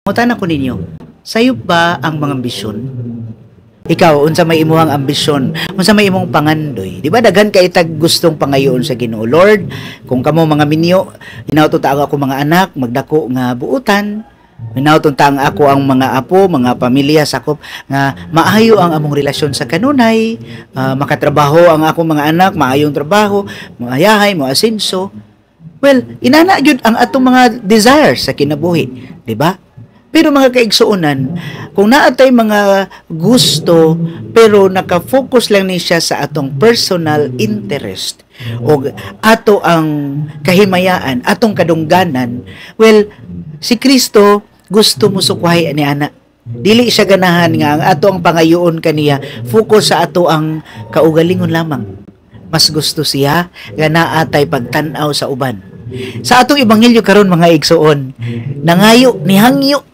Mangutana ko ninyo, sayop ba ang mga ambisyon? Ikaw, unsa may imuhang ambisyon? Unsa may imong pangandoy? Di ba daghan kay tag gustong pangayoon sa Ginoo? Lord, kung kamo mga minyo, hinaut ta ang ako mga anak magdako nga buutan. Hinaut ta ang ako ang mga apo, mga pamilya sakop nga maayo ang among relasyon sa kanunay, makatrabaho ang akong mga anak, maayong trabaho, moayahay, mo asenso. Well, inana gyud ang atong mga desires sa kinabuhi, di ba? Pero mga kaigsuonan, kung naa tay mga gusto pero naka-focus lang ni siya sa atong personal interest o ato ang kahimayaan, atong kadungganan, well, si Kristo gusto mo sukwahi ni ana. Dili siya ganahan nga ang ato ang pangayoon kaniya focus sa ato ang kaugalingon lamang. Mas gusto siya nga naa tay pagtan-aw sa uban. Sa atong ebanghelyo karon, mga igsoon, nangayo, nihangyo